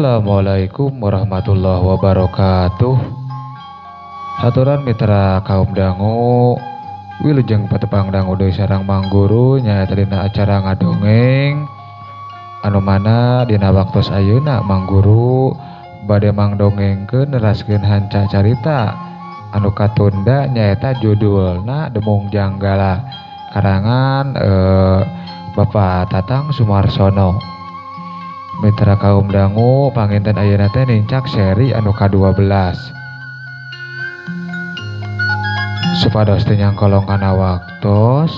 Assalamualaikum warahmatullahi wabarakatuh. Aturan mitra kaum dangu, wilujeng patepang dangu deui sareng Mang Guru nyaeta dina acara ngadongeng anu mana dina waktos ayeuna Mang Guru bade mangdongengkeun neraskeun hanca carita anu katunda nyaeta judulna Demung Janggala karangan Bapak Tatang Sumarsono. Mitra kaum dangu panginten ayeuna teh nincak seri anu ka-12. Supados teu nyangkolong kana waktos,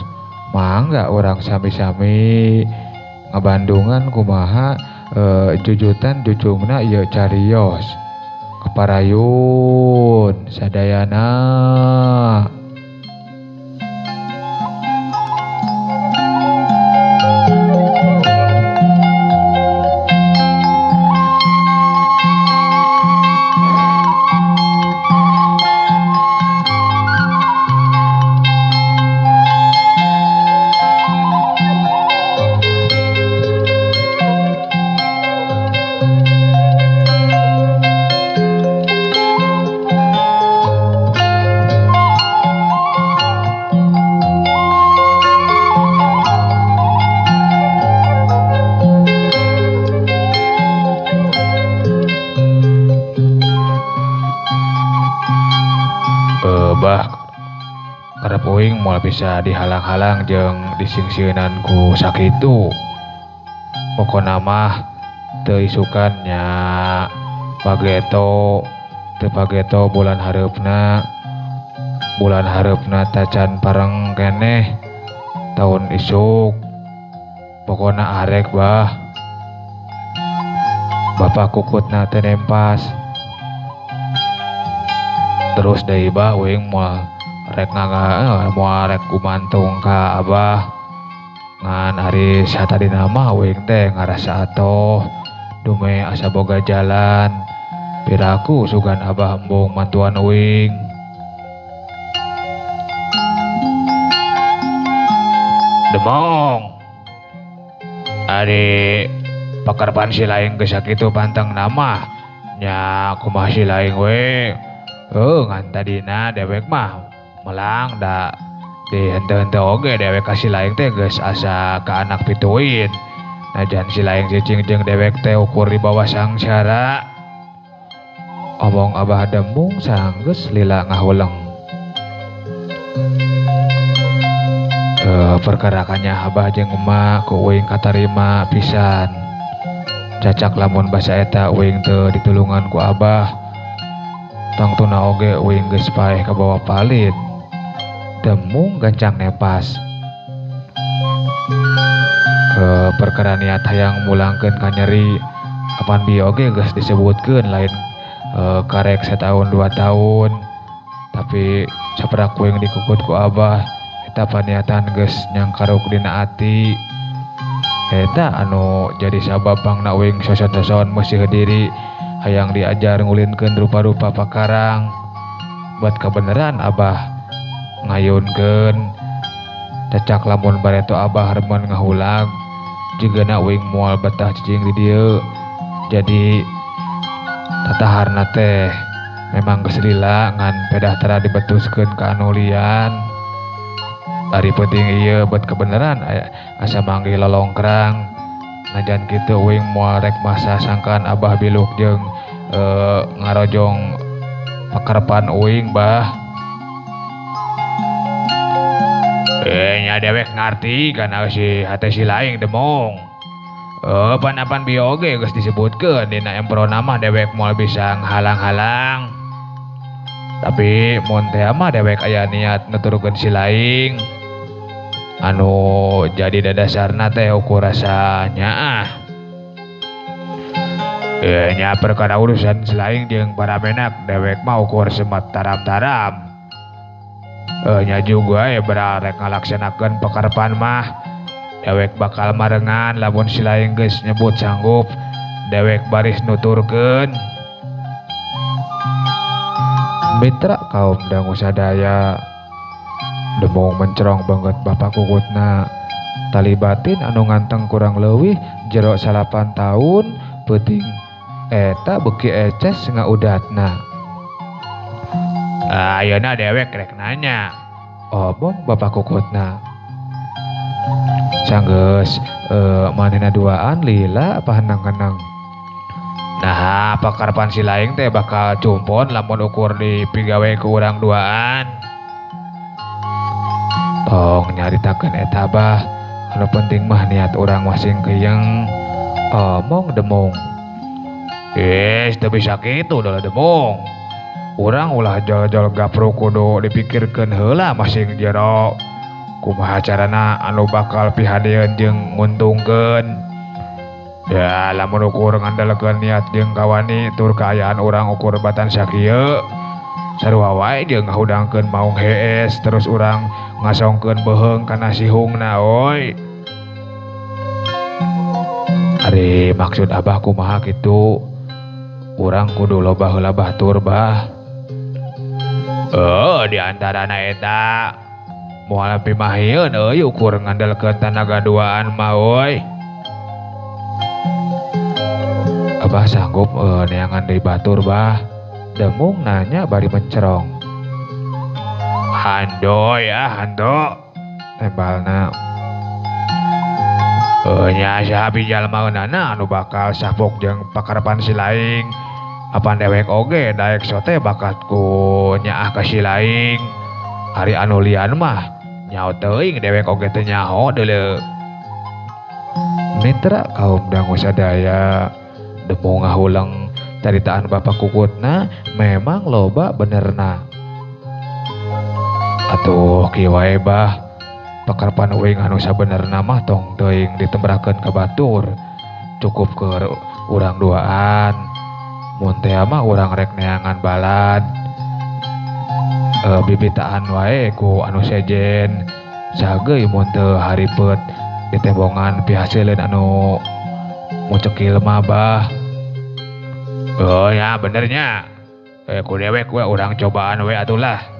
mangga urang sami-sami ngabandungan kumaha jujutan jujungna ieu carios. Kaparayun sadayana. Bah, karep uing moal bisa dihalang-halang jeung disingsieunan ku sakitu. Pokona mah teu isukan nya pageto, teu pageto bulan hareupna. Bulan hareupna tacan pareng keneh taun isuk. Pokona arek bah. Bapak kukutna teh nempas. Terus deui bah uing moal rek moal rek gumantung ka abah. Ngan ari satadina mah uing teh ngarasa atoh dume asa boga jalan. Piraku sugan abah embung mantuan uing. Demong. Ari pakarpan si laing geus sakitu panteng nama nya kumaha si laing we. Ngan tadina dewek mah melang da di henteu-henteu oge dewek ka si laing teh geus asa ka anak pituin. Najan si laing cicing jeung dewek teh ukur di bawah sangsara. Omong abah Demung sanggeus lila ngahuleng. Perkarakannya abah jeung emak ku uing katarima pisan. Cacak lamun basa eta uing teu ditulungan ku abah. Tangtuna oge uing geus paeh kabawa palit. Demung gancang nepas. Perkara niat hayang mulangkeun ka nyeri apan bi oge geus disebutkeun lain karek sataun 2 tahun. Tapi saprak uing dikukut ku abah eta paniatan geus nyangkaruk dina ati. Eta anu jadi sabab pangna uing soson-soson meuseuh diri hayang diajar ngulinkeun rupa-rupa pakarang. Buat kebenaran abah ngayunkeun. Cacak lamun bareto abah remen ngahulag jigana uing moal betah cicing di dieu. Jadi tataharna teh memang geus lila ngan pedah tara dibetuskeun ka anu lian. Ari penting ieu buat kebenaran asa manggih lolongkrang. Najan kitu uing moal rek masa sangkaan abah biluk jeung ngarojong pakarepan uing bah. Nya dewek ngarti kana si hate si laing Demung. Pan-apan bi oge geus disebutkeun dina emprona mah dewek moal bisa nghalang-halang. Tapi mun teh mah dewek aya niat nuturkeun si laing. Anu jadi dadasarna teh ukur rasa nyaah. Nya perkara urusan selain jeung para menak dewek mah ukur semat taram-taram. Nya juga berarek ngalaksanakeun pekarepan mah dewek bakal marengan lamun si laing geus nyebut sanggup dewek baris nuturkeun. Mitra kaum dangu sadaya, Demung mencerong banget bapak kukutna. Tali batin anu nganteng kurang leuwih jero 8 tahun peuting Eta beuki eces ngaudatna. Ayeuna dewek rek nanya, omong bapak kukutna. Sanggeus manehna duaan lila apa henang-henang. Nah, pakarepan si laing teh bakal cumpon lamun ukur dipigawe ku urang duaan. Tong nyaritakeun eta bah, anu penting mah niat urang masing keyeng, omong demung. Teu bisa kitu deuleu demung. Urang ulah jol-jol gapruk kudu dipikirkeun heula masing jero. Kumaha carana anu bakal pihadean jeung nguntungkeun. Ya lamun ukur ngandalkeun niat jeung kawani tur kaayaan urang ukur batan sakieu. Sarua wae jeung ngahudangkeun maung hees terus urang ngasongkeun beuheung kana sihungna oi. Ari maksud abah kumaha kitu? Urang kudu loba heula batur bah. Di antarana eta moal pimahieun euy ukur ngandalkeun tanaga duaan mah euy. Abah sanggup neangan deui batur bah. Demung nanya bari mencerong. Handoy ah hando tembalna. Nya saha jalmaeunana anu bakal sapok jeung pakarepan si laing. Apan dewek oge daek sote bakat ku nyaah ka si laing. Ari anu lian mah nyaho teuing dewek oge teu nyaho deuleu. Mitra kaum dangu sadaya, demung ngahuleng caritaan bapak kukutna memang loba benerna. Atuh kieu wae bah, pakarepan uing anu sabenerna mah tong teuing ditembrakeun ka batur. Cukup keur urang duaan. Mun teh mah urang rek neangan balad. Bibitaan wae ku anu sejen. Sageui mun teu haripet ditembongan pihasileun anu mucekil mah bah. Oh ya benernya. Ku dewek we urang cobaan we atulah.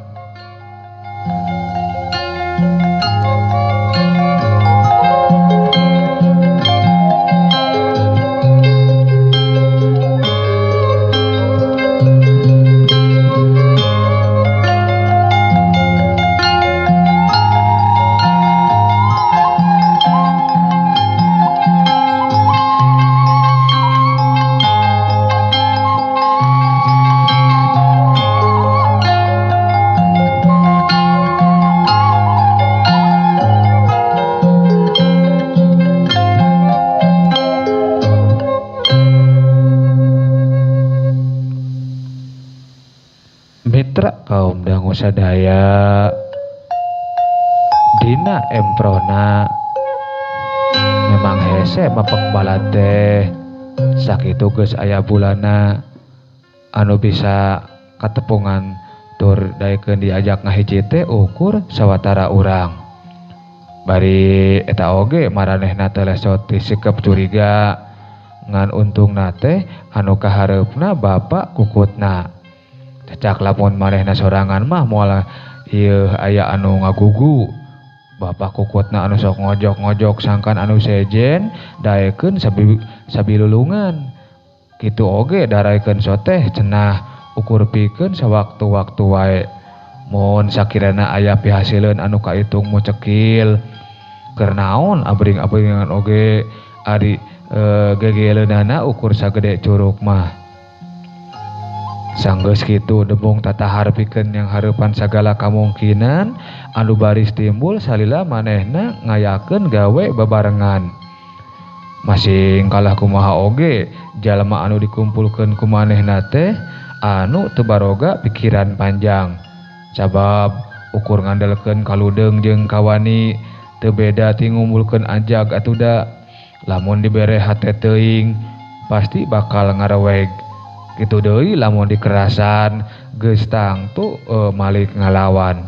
Mitra kaum dangu sadaya, dina emprona memang hese mapeng balad teh. Sakitu geus aya bulana anu bisa katepungan tur daekeun diajak ngahiji teh ukur sawatara urang. Bari eta oge maranehna teh lesot disikep curiga ngan untungna teh anu kahareupna bapak kukutna. Cecak lamun manehna sorangan mah moal ieu aya anu ngagugu. Bapak kukutna anu sok ngojok-ngojok sangkan anu sejen daekeun sabilulungan. Kitu oge daraekeun soteh cenah ukur pikeun sawaktu-waktu wae. Mun sakirana aya pihasileun anu kaitung mucekil. Keur naon abring-abringan oge ari gegeleunana ukur sagede curug mah. Sanggeus kitu demung tatahar pikeun yang hareupan sagala kamungkinan anu baris timbul salila manehna ngayakeun gawe babarengan. Masing kalah kumaha oge jalma anu dikumpulkeun ku manehna teh anu teu baroga pikiran panjang. Sabab ukur ngandelkeun kaludeung jeung kawani teu beda ti ngumpulkeun ajag atuda. Lamun dibere hate teuing pasti bakal ngareweg. Kitu deui lamun dikerasan geus tangtu malik ngalawan.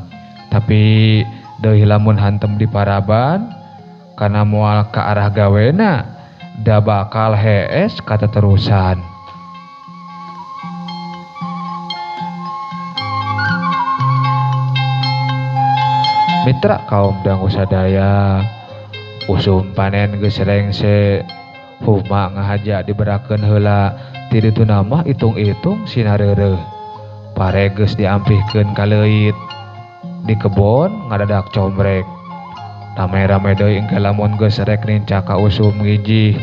Tapi deui lamun hantem di paraban kana moal ka arah gawena da bakal hees kateterusan. Mitra kaum dangu sadaya, usum panen geus rengse, huma ngahaja diberakeun heula Ti dituna mah itung-itung sinareureuh. Pare geus diampihkeun ka leuit. Di kebon ngadadak combrek. Rame-rame deui engke lamun geus rek nincak ka usum ngijih.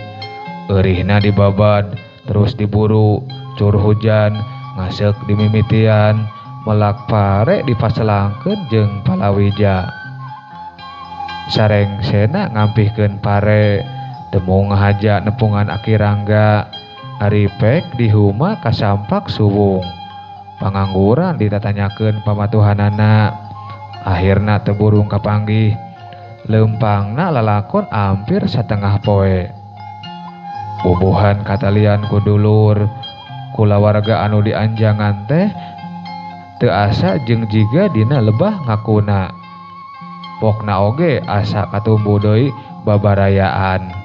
Eurihna dibabad, terus diburu, cur hujan, ngaseuk dimimitian, melak pare dipaselangkeun jeung palawija. Sarengsena ngampihkeun pare, demung ngahaja nepungan Aki Rangga. Ari pek di huma kasampak suwung. Pangangguran ditatanyakeun pamatuhanana. Akhirna teu burung kapanggih. Leumpangna lalakon ampir satengah poe. Bubuhan katalian ku dulur, kulawarga anu dianjangan teh teu asa jeung jiga dina lebah ngakuna. Pokna oge asa katumbuh deui babarayaan.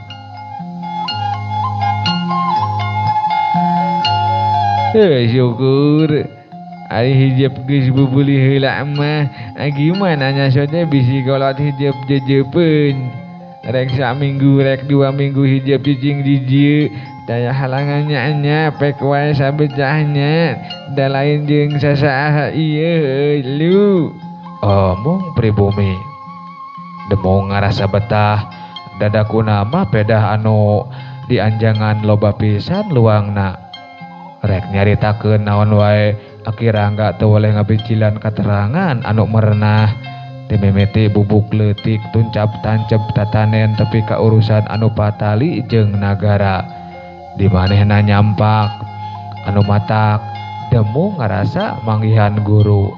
Heuh syukur ari hijab geus bubulih heula mah gimana nya teh bisi kolot hijab jejeupeun. Rek saminggu rek 2 minggu hijab cicing di dieu daya halangannya nya pek wae sabecahnya da lain jeung sasaha ieu lu. Omong pribumi. Demung ngarasa betah dadakuna mah pedah anu dianjangan loba pisan luangna. Rek nyaritakeun naon wae Aki Rangga teu weleh ngabicilan katerangan anu merenah. Timimiti bubuk leutik tuncap tancep tatanen tepi ka urusan anu patali jeung nagara. Di manehna nyampak anu matak demung ngarasa manggihan guru.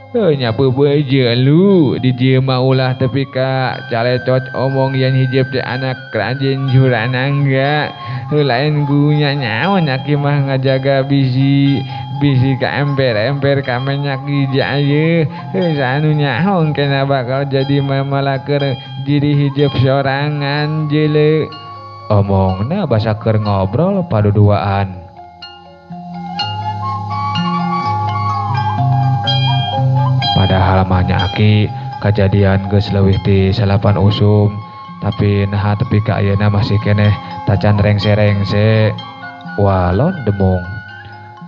Heuh nya peupeuje lu di dieu mah ulah tepi ka calecot omong yen hijab teh anak Raden Juranangga. Heuh lain gunya nyaon aki mah ngajaga bisi bisi ka emper-emper ka menyak hiji ayeuna. Heuh anu nyaho kena bakal jadi mamalaker diri hijab sorangan jeuleu. Omongna basa keur ngobrol paduduaan. Padahal mah nya Aki kajadian geus leuwih ti 9 usum, tapi naha tepi ka ayeuna masih keneh tacan rengse-rengse. Walon demung.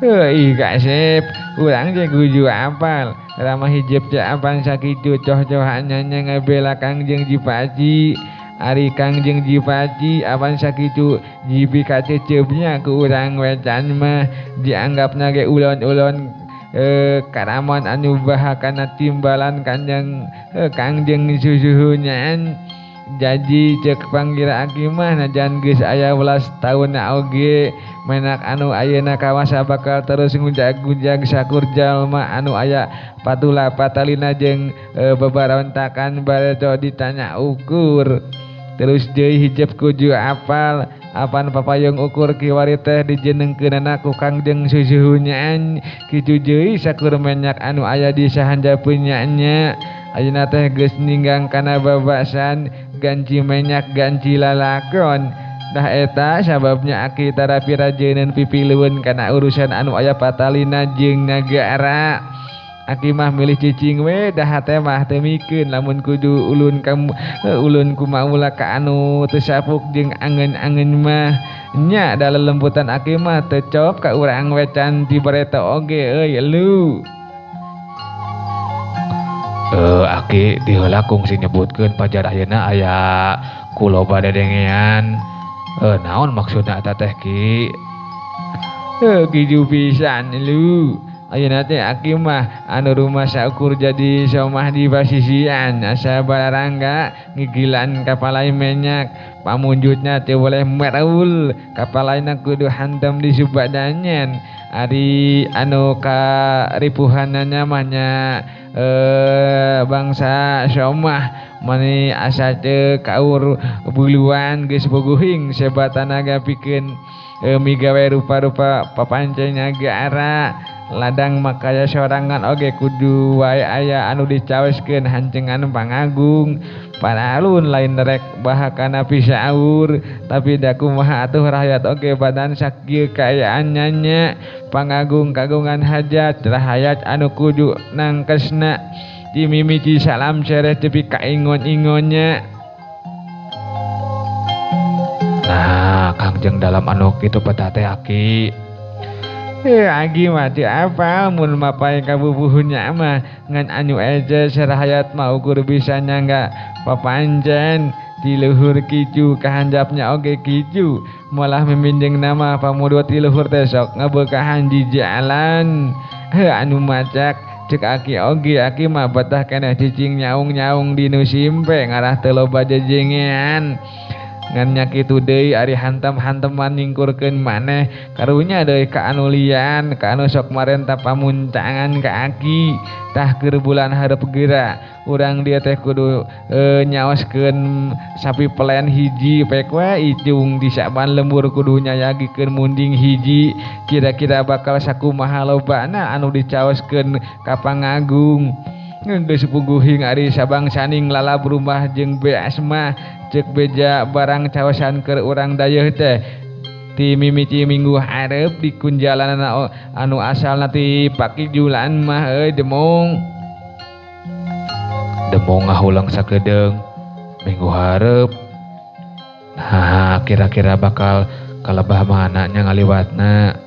Heuh kasep, urang teh kudu apal. Ramah hijab teh apan sakitu coh-cohannya ngabela Kangjeng Jipaci. Ari Kangjeng Jipaci apan sakitu jipi kaceceupnya ku urang wecan mah dianggapna ge ulon-ulon karaman anu bahakana timbalan kanjeng Kangjeng susuhunan. Jadi cek panggira aki mah najan geus aya welas taunna oge menak anu ayeuna kawasa bakal terus ngunjag-gunjag sakur jalma anu aya patula patalina jeung bebarontakan bareto ditanya ukur. Terus deui hijab kudu apal apan papayung ukur kiwari teh dijenengkeunana ku Kangjeng susuhunan. Kitu deui sakur menyak anu aya di sahandapeun nya. Ayeuna teh geus ninggang kana babasan ganci menyak ganci lalakon. Dah eta sababnya aki tarapi rajeuneun pipilueun kana urusan anu aya patalina jeung nagara. Aki mah milih cicing we dah hate mah teu mikeun lamun kudu ulun kamu ulun kumaula ka anu teu sapuk jeung angeun-angeun mah. Nya da lelembutan aki mah teu cop ka urang wecan ti bareto oge euy lu. Aki ti heula kungsi nyebutkeun pajar ayeuna aya ku loba dedengean. Naon maksudna eta teh ki? Kitu pisan lu. Ayeuna teh aki mah anu rumah saukur jadi somah di pasisian asa barangga ngigilan kapalai menyak pamunjutna teu boleh meraul kapalaina kudu hantam di subadanyen. Ari anu karipuhanana mah nya bangsa somah mani asa teu kaur buluan geus bogohing sebatanaga pikeun migawe rupa-rupa papancen nagara. Ladang makaya sorangan oge kudu wae aya anu dicaweskeun hancengan pangagung. Paralun lain rek bahakana pisaur tapi da kumaha atuh rakyat oge badan sakieu kaayaan nya. Pangagung kagungan hajat rahayat anu kudu nangkesna dimimiti salam sereh tepi ka ingon-ingonnya. Nah, Kangjeng dalam anu kitu peta teh aki. Agi mah teu apal mun mapay ka bubuhunnya mah ngan anu eje sarahayat mah ukur bisa nyangga papancen ti luhur kicu kahanjapnya oge kicu malah miminjeng nama pamudut ti luhur teh sok ngabeukahan di jalan. Anu macak cek aki oge aki mah betah keneh cicing nyaung-nyaung di nu simpe ngarah teu loba jejengean. Ngan nya kitu deui ari hantem-hanteman nyingkurkeun maneh karunya deui ka anu lian ka anu sok marenta pamuncangan ka aki. Tah keur bulan hareup geura urang dieu teh kudu nyaoskeun sapi pelen hiji pek we icung di saban lembur kudu nyayagikeun munding hiji kira-kira bakal sakumaha lobana anu dicaoskeun ka pangagung. Geus puguhing ari sabangsaning lalab rumah jeung beas mah cek beja barang caosan keur urang dayeuh teh ti mimiti minggu hareup di kunjalanana anu asalna ti pakijulan mah euy demong. Demong ngahulang sakedeung minggu hareup. Nah, kira-kira bakal kalebah mana nya ngaliwatna.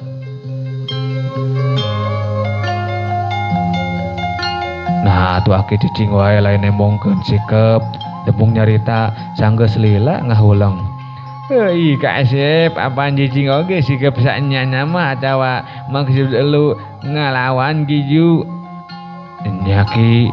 Nah, atuh aki cicing wae lain nembongkeun sikep. Demung nyarita sanggeus lila ngahuleng. Heuy kasep apaan cicing oge sikep sanyana mah atawa maksud elu ngalawan giju. Nya ki.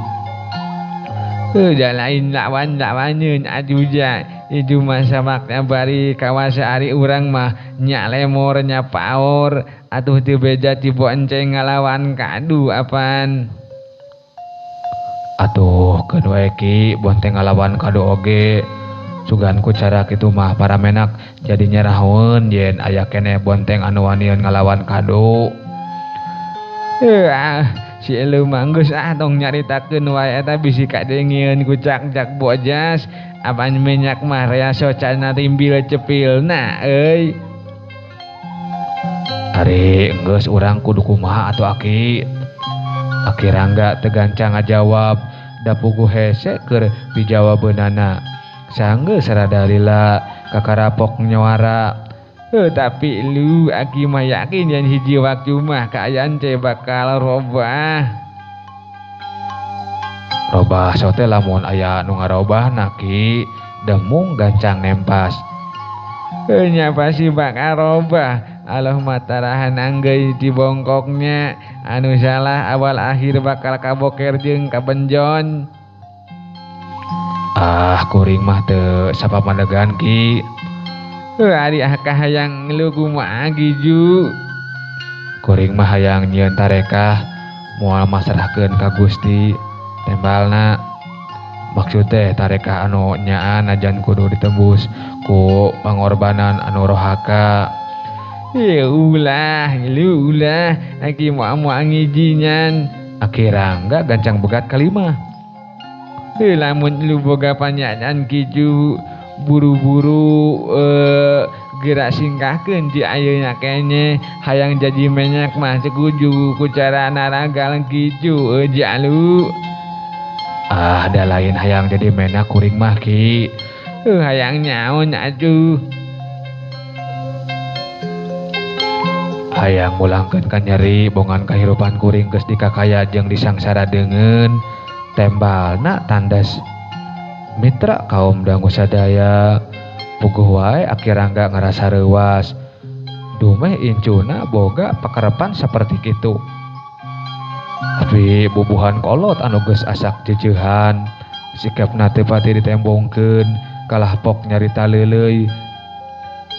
Heuh da lain lawan-lawaneun atuh ja. Itu mah samakna bari kawasa ari urang mah nya lemor nya paor atuh teu beja ti bonceng ngalawan kadu apaan. Atuh keun wae ki bonteng ngalawan kadu oge. Sugan ku cara kitu mah para menak jadi nyeraheun yen aya keneh bonteng anu wanian ngalawan kadu. Si elu mah geus ah tong nyaritakeun wae eta bisi kadengieun ku cak-cak bojas. Apaan minyak mah rea socana timbil cepilna euy. Ari geus urang kudu kumaha atuh aki. Aki Rangga teu gancang ngajawab da puguh hese keur pijawabeunana. Sanggeus rada lila kakarapok nyuara. Tapi lu aki mah yakin yen hiji waktu mah kaayaan teh bakal robah. Robah sote lamun aya nu ngarobahna ki demung gancang nempas. Nya pasti bakal robah. Allah matarahan anggeui dibongkoknya anu salah awal akhir bakal kaboker jeung kabenjon. Ah kuring mah teu sapamandegan ki. Ari ah kahayang lu kumaha giju. Kuring mah hayang nyieun tarekah moal masrahkeun ka Gusti tembalna. Maksud teh tarekah anu nyaan ajan kudu ditembus ku pangorbanan anu rohaka. Ya ulah, lu ulah, aki moal ngijinyan. Aki Rangga gancang begat kalimah. Lamun lu boga panyaan kicu buru-buru gerak singkahkeun di ayeuna keneh hayang jadi menyak mah sekuju ku cara naragal kicu jalu. Ah da lain hayang jadi menak kuring mah ki. Hayang nyaon atuh. Hayang mulangkeun ka nyeri bongan kahirupan kuring geus dikakaya jeung disangsara deungeun tembalna tandas. Mitra kaum dangu sadaya puguh wae aki Rangga ngarasa reuwas. Dumeh incuna boga pakarepan saperti kitu. Tapi bubuhan kolot anu geus asak jejeuhan sikapna teu pati ditembongkeun kalah pok nyarita leuleuy.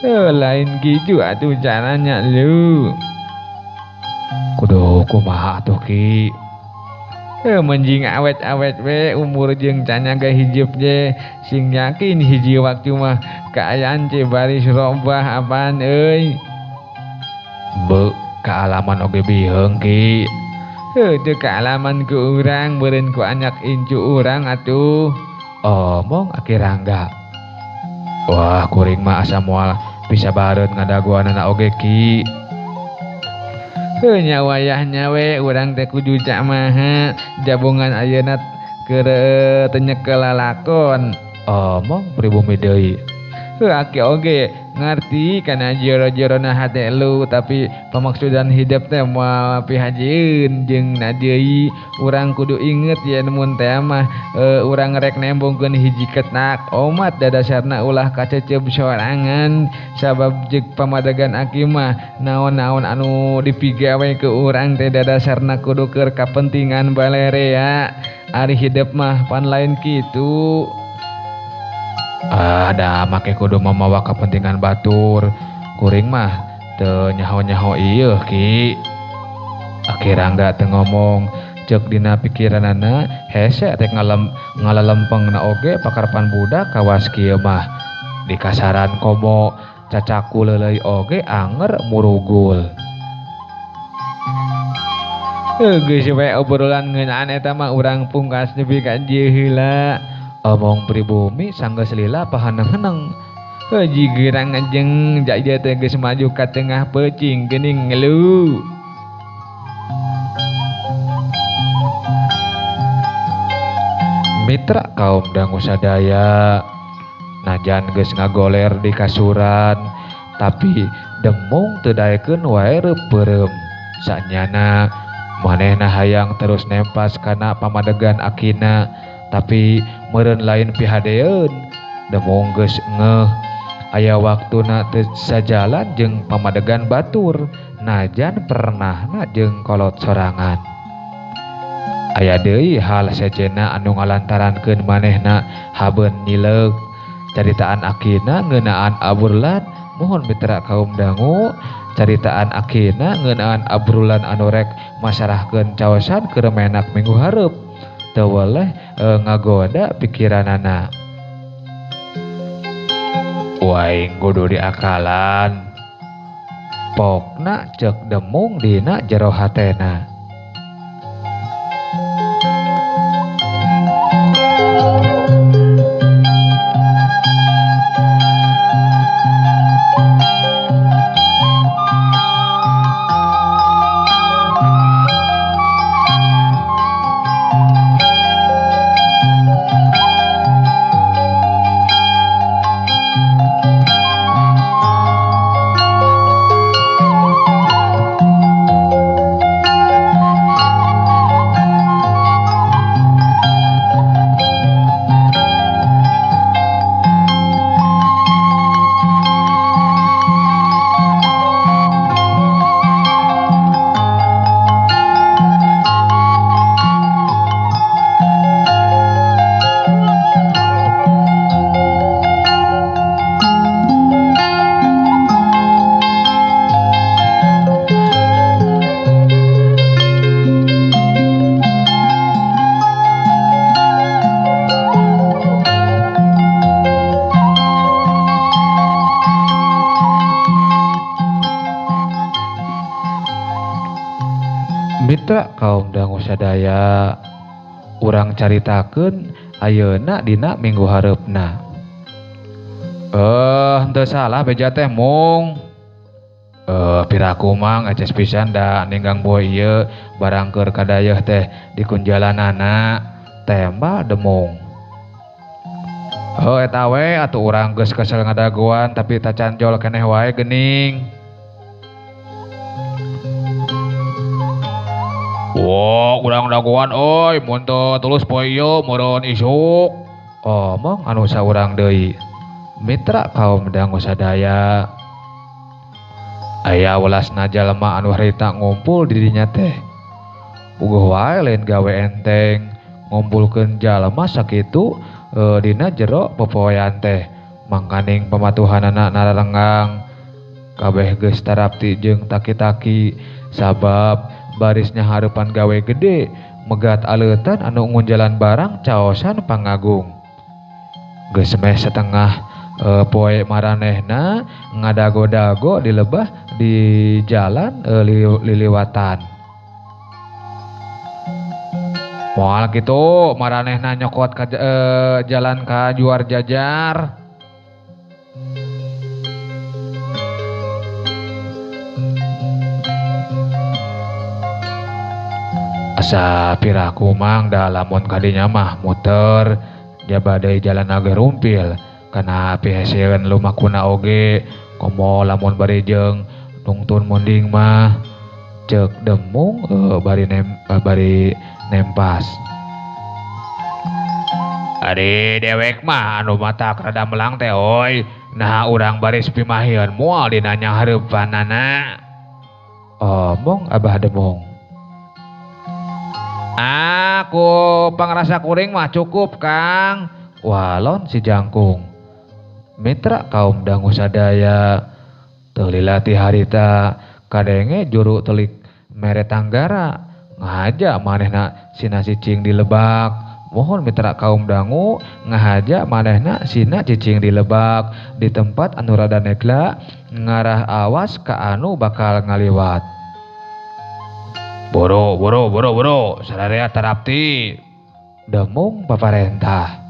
Lain gitu atuh caranya lu. Kudu kumaha atuh ki. Menjing awet-awet we umur jeung canyaga hijup je sing yakin hiji waktu mah kaayaan ce baris robah apaan euy. Be kaalaman oge biheung ki. Teu kaalaman ku urang beureun ku anak incu urang atuh. Omong aki Rangga. Wah kuring mah asa moal bisa bareut ngadagoanana oge ki. Nya wayahnya we urang teh kudu camaha jabongan ayeuna keur teu nyekel lalakon. Omong pribumi deui. Heuh aki oge ngarti kana jero-jerona hate elu tapi pamaksudan hidup teh moal pihajieun jeung na deui urang kudu inget yen mun teh mah urang rek nembongkeun hiji ketak omat dadasarna ulah kacecep sorangan sabab jeung pamadegan aki mah naon-naon anu dipigawe ke urang teh dadasarna kudu keur kapentingan balerea ari hidup mah pan lain kitu. Ah, da make kudu mamawa kepentingan batur. Kuring mah teu nyaho-nyaho ieu ki. Aki Rangga teu ngomong, ceuk dina pikiranana hese rek ngalalempengna oge pakarepan budak kawas kieu mah. Di kasaran komo cacaku leuleuy oge anger murugul. Geus we obrolan ngeunaan eta mah urang pungkas nepi ka dieu heula. Omong pribumi sanggeus lila pahaneng-heneng. Haji gerang ngajeng jaya teh geus maju ka tengah peucing geuning ngelu. Mitra kaum dangu sadaya najan geus ngagoler di kasuran tapi demung teu daekeun wae reup-peureum. Sanyana manehna hayang terus nempas kana pamadegan akina tapi meureun lain pihadeeun. Demung geus ngeuh aya waktuna teu sajalan jeung pamadegan batur najan pernahna jeung kolot sorangan. Aya deui hal sejenna anu ngalantarankeun manehna habeun nyileuk. Caritaan akina ngeunaan aburlan mohon mitra kaum dangu caritaan akina ngeunaan abrulan anu rek masarahkeun caosan keur menak minggu hareup. Teu weleh ngagoda pikiranana. Waing kudu diakalan. Pokna ceuk demung dina jero hatena. Mitra kaum dangu sadaya urang caritakeun ayeuna dina minggu hareupna. Henteu salah beja teh mung. Piraku mang eces pisan da ninggang boy ieu barang keur kadayeuh teh di kunjalanana tembal demung. Heuh eta we atuh urang geus kesel ngadagoan tapi tacan jol keneh wae geuning. Wah, urang dagoan euy, mun teu tulus poe ieu meureun isuk. Omong anu saurang deui. Mitra kaum dangu sadaya aya welasna jalma anu harita ngumpul di dinya teh. Puguh wae lain gawe enteng, ngumpulkeun jalma sakitu dina jero popoean teh. Mangkaning pamatuhanana nararenggang. Kabeh geus tarapti jeung taki-taki sabab barisnya hareupan gawe gede megat aleutan anu ngunjalan barang caosan pangagung. Geus meh setengah poe maranehna ngadago-dago di lebah di jalan liliwatan. Moal kitu maranehna nyokot ka jalan ka juar jajar. Asa piraku mang da lamun kadinya mah muter jabadai jalan age rumpil. Kana piheseun lumakuna oge komo lamun bari jeung nungtun munding mah ceuk Demung bari nempas. Ari dewek mah anu matak rada melang teh oi. Nah urang baris pimahian moal dina nyanghareupanana. Omong Abah Demung. Aku pangrasa kuring mah cukup Kang. Walon si jangkung. Mitra kaum dangu sadaya teu lila ti harita kadenge juru telik mere tanggara ngahaja manehna sina cicing di lebak. Mohon mitra kaum dangu ngahaja manehna sina cicing di lebak di tempat anu rada negla ngarah awas ka anu bakal ngaliwat. Boro boro boro boro sararea tarapti. Demung paparentah.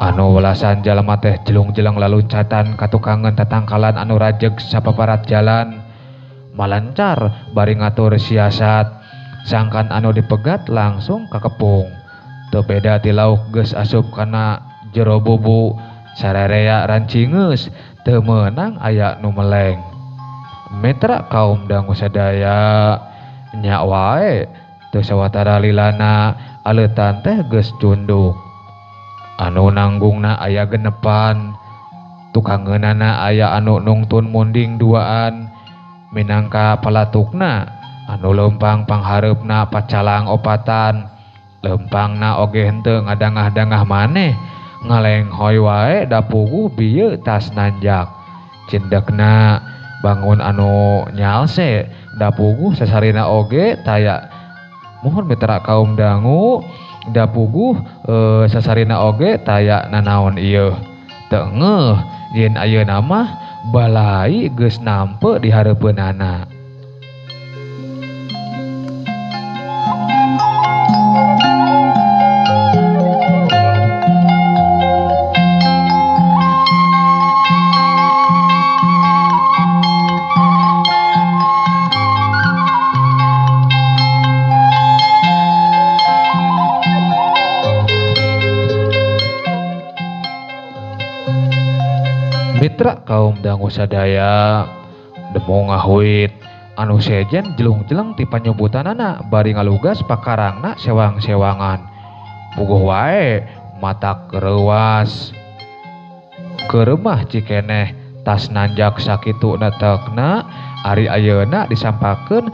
Anu welasan jalma teh jelung-jeleng laluncatan katukangeun tatangkalan anu rajeg sapaparat jalan malancar bari ngatur siasat sangkan anu dipegat langsung kakepung. Teu beda ti lauk geus asup kana jero bubu sararea rancingeus teu meunang aya nu meleng. Mitra kaum dangu sadaya nya wae teu sawatara lilana aleutan teh geus cunduk. Anu nanggungna aya genepan, tukangeunana aya anu nungtun munding duaan, minangka palatukna anu leumpang panghareupna pacalang opatan, leumpangna oge henteu ngadangah-dangah maneh, ngalenghoy wae da puguh bieu tas nanjak. Cindekna bangun anu nyalse da puguh sasarina oge taya. Mohon mitra kaum dangu da puguh sasarina oge taya nanaon ieu. Teu ngeuh yen ayeuna mah balai geus nampe di hareupeunana. Mitra kaum dangu sadaya Demung ngahuit anu sejen jelung-jeleng ti panyubutanana bari ngalugas pakarangna sewang-sewangan. Puguh wae matak reuwas. Keuremah cikeneh tas nanjak sakitu netekna ari ayeuna disampakeun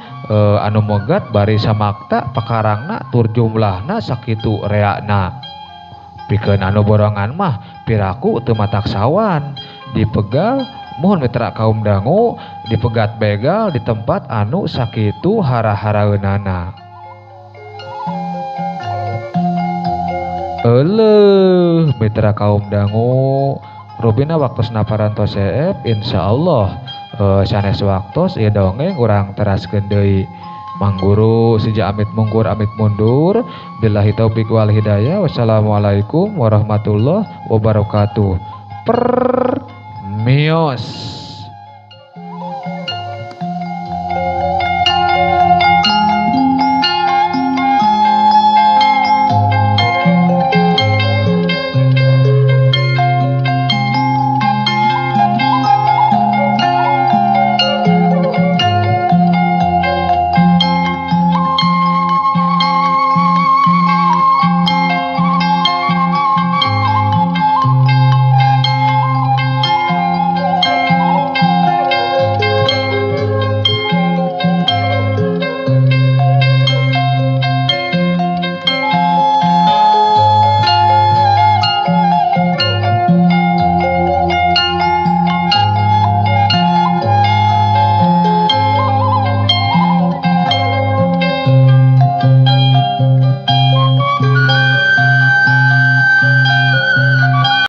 anu megat bari samakta pakarangna tur jumlahna sakitu reana. Pikeun anu borongan mah piraku teu matak sawan. Dipegal mohon mitra kaum dangu dipegat begal di tempat anu sakitu hara-haraeunana. Euleuh mitra kaum dangu rupina waktosna parantos seep insyaallah sanes waktos ieu dongeng urang teraskeun deui. Mangguru sija amit mungkur amit mundur. Billahi taufik wal hidayah. Wassalamualaikum warahmatullahi wabarakatuh. Mios.